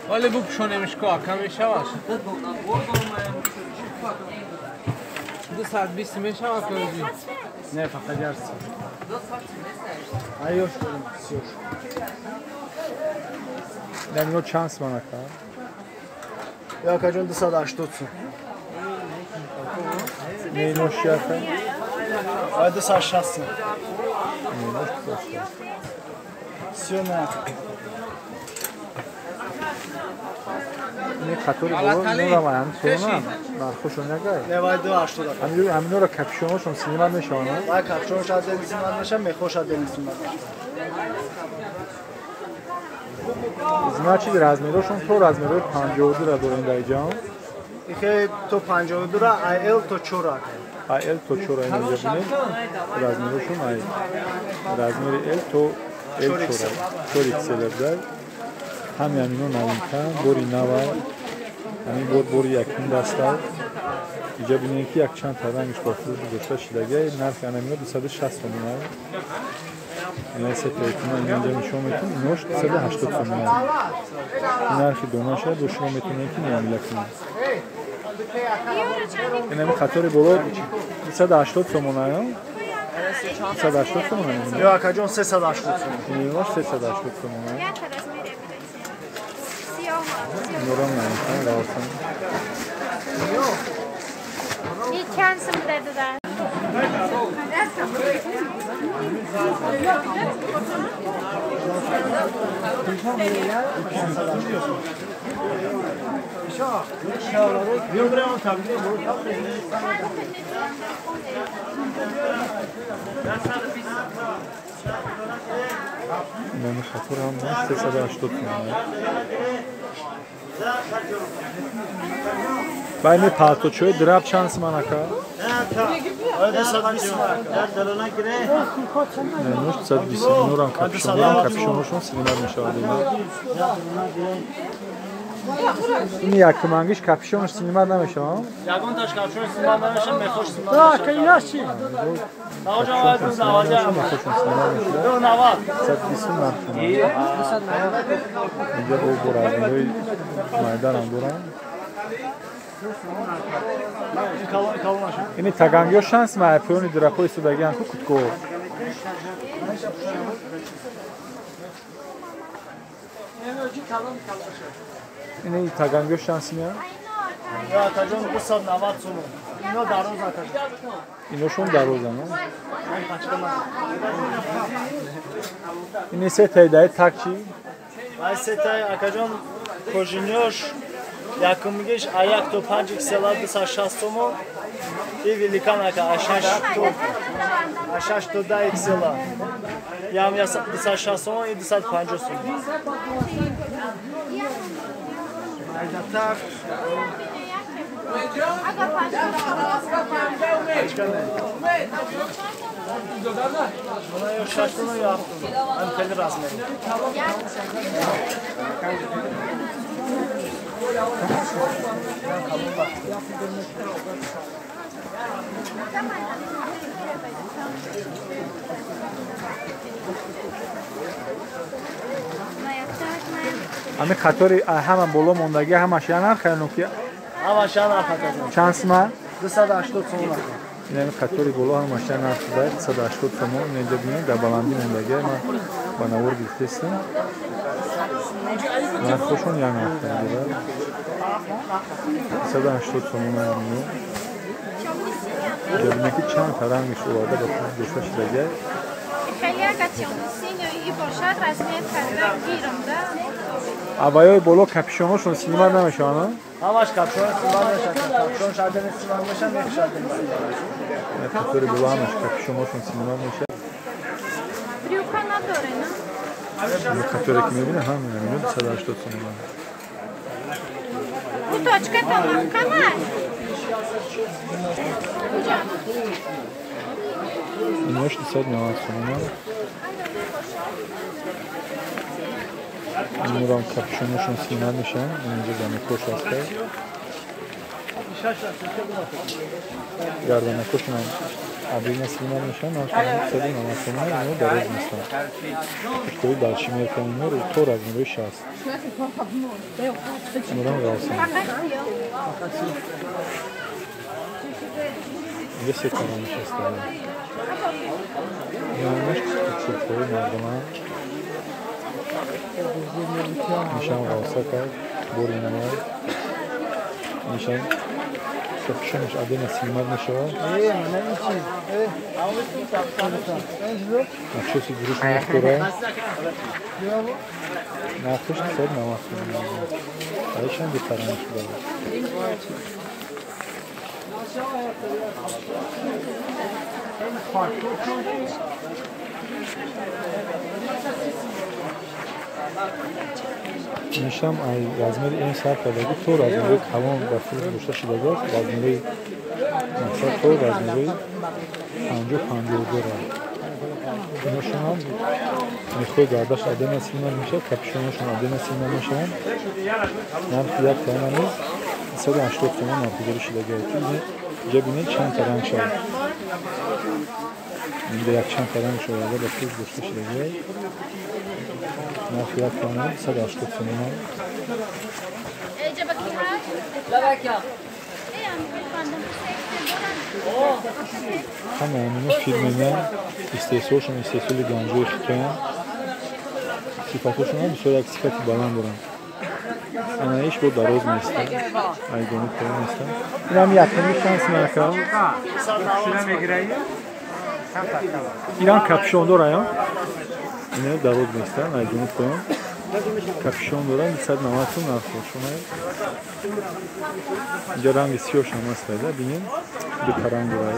Вале бупӯшонемш ко ака мешаваш. 220 мешавад кӯзи. Не, фақат ярси. Айёш сиёш. Дар чанд сомон ака? Я акаҷон 280 сом. Не, инош чи ака? Ай 260 сом. Не, инош 260. Сиё не ака. Не қатори боло инорам ҳам сомонам. Нархошон ягай. Не, вай 280 ака. Ҳаминора капюшоношон синимат мешаванд? Вай капюшонош аз дели синимат мешавад, мехош аз дели синимат мешавад. Значит, размерошон то размерои 52-ра дорем дар иҷа. Ихе то 52-ра, АЛ то 4 ака. АЛ то 4 инҷа бинед. Размерошон ай размери L то L4. 4 XL дар. Ҳами ҳамино новинка, бори нава. Ҳамин бор бори якум даста. Иҷа бинед ки якчанд та рангиш бо фурӯш гузошта шудагиа. Нархи анамино 260 сомон. Ина се таикуна инҷа нишон метун, инош 280 сомон. Нархи донаша бо шумо метунед ки муомила кунед. Инами қатори боло 280 сомон ая? 280 сомон? Ё акаҷон 380 сомон. Инош 380 сомон. Норам наметан, равсан. Чанд сом дадуда? Инами қатор ҳам 380 сомон. Байни палточои драб чанд сомон ака? Нуш 220 нурам капюшон, капюшоношон синимат мешавад. Ин якумангиш капюшонш синимат намешавад? Ягонташ капюшонш синимат намешавад, мехош синимат мешавад. Мехошон синимат мешавад. 120 нарх. Инҷа бо размерҳои майданам дорам. Ини тагангиё шанс ма поёни драпои истодагиан ку кутко. Ини тагангиё шанс мя? Ё акаҷон 290 сомон. Ино дароз акаҷон. Иношон дарозан, а? Ини се таи так чи? Ай се таи акаҷон кожинёш якумгиш а 1 то 5 XL 260 сомон и великан ака а 6 то 10 XL. Ям 260 сомон и 250 сомон. Айдатар. Ё 6 тона ё 7 тона. Ам хеле размер. Ами қатори ҳама боло мондагӣ ҳамаш я нарх ё ки? Ҳамаш я нарх акаҷон. Чанд сомон? 280 сомон ака. Ин қатори боло ҳамаш я нарх 280 сомон. Инҷа бинед дар баландӣ мондагӣ ман ба навор гирифтестам. Нархошон як нарх дорад. 280 сомон ҳамино. Инҷа бинед ки чанд та рангиш оварда ба фурӯш гузошта шудагӣ. Хеле агар тёмно-синий и бошад размер карда гирам, да? Аваёи боло капюшоношон синимат намешаванд? Ҳамаш капюшон синимат мешавад. Капюшон шадани синимат мешавад, мех шадани синимат мешавад. Қатори боло ҳамаш капюшоношон синимат мешавад. Брюка надоре, на? Қаторе ки мебинед ҳама ҳамино 280 сомон. Куточка там маҳкам аст. Инош 290 сомон. Инорам капюшоношон синимат мешаванд. Инҷа замикош ҳаста. Гарданакошонам отдельно снимать мешаванд, нархи 190 сомон, ино дароз нестанд. Курткаҳои дальшимерка ино то размерҳои 60. Инорам ғалсан. Инҷа се тара нишастаанд. Инаш курткаҳои мардона. Нишан ғалса кард, бори навай. Нишан капюшонаш отдельно снимать мешавад. Начоси гурӯш мехӯра. Нархаш 190 сомон. Айшан битара нашуда. Нишам ай размери М сар кардаги то размери калон ба фурӯш гузошта шудагиаст. Размери мақсад то размери 50-52 ра. Иношонам мехоҳи гардаш отдельно снимать мешавад, капюшонашон отдельно снимать мешаванд. Нархи як таона низ 180 сомон нархгузорӣ шудагиаст. Инҷа бинед чанд та ранг шавад. Инҷа якчанд та ранг шавад ба фурӯш гузошта шудагиаст. Нархи як таона 180 сомон. Ҳама амино фирмена истеҳсолшон истеҳсоли ганҷои хитоянд. Сифатҳошон бисёр як сифати баланд доранд. Анаиш бо дароз нестанд, айгони поён нестанд. Инам яками шанс нака. Инам капюшон дорая. Ина дароз нестанд, айгони поён. Капюшон доранд, 190 сом нархошон. Инҷа ранги сиёҳш ҳам аст, бинед, ду ранг дорад.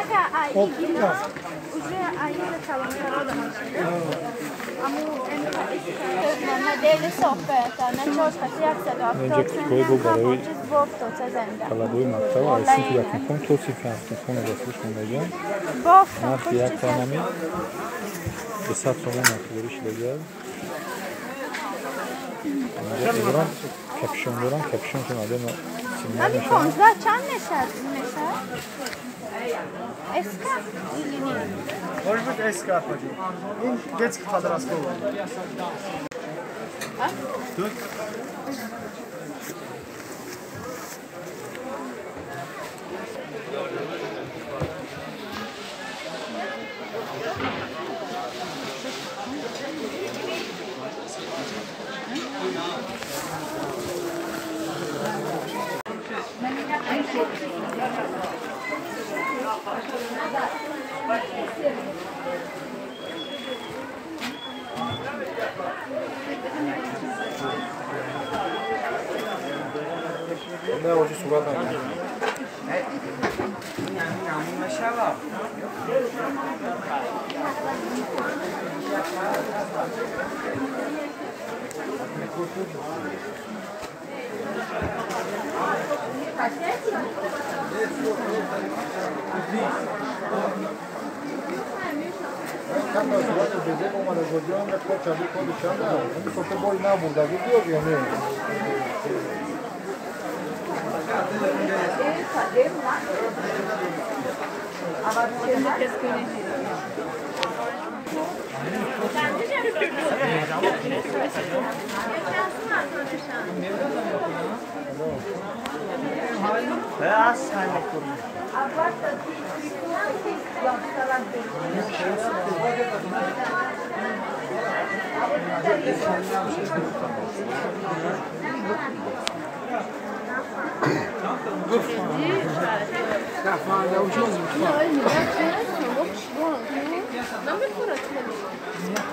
Ага, а игина уже аина калонтарода мешавад. Аму модели софта на чошка Инҷа курткаҳои бо барои талабои мактаб аз синфи якумхон то синфи ҳафтумхон ба фурӯш мондагианд. Нархи як таонами 200 сомон нархгузорӣ шудагиаст. Инҷа дорам капюшон дорам, капюшоншон отдельно снимать мешавад. 15 чанд мешавад? СК или нет? Может быть, СК пойдет. Ин детский подростковый. А? Тут?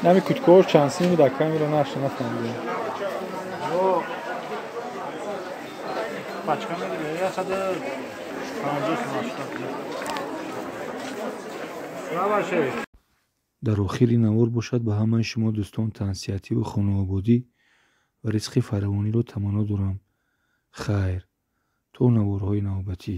Нами куткор чанд сими дар камера наша нафаҳмидем. Пачка мегирем, 150 сом. Дар охири навор бошад, ба ҳамаи шумо дӯстон тансиҳативу хонаободӣ ва ризқи фаравониро таманно дорам. Хайр, то наворҳои навбатӣ.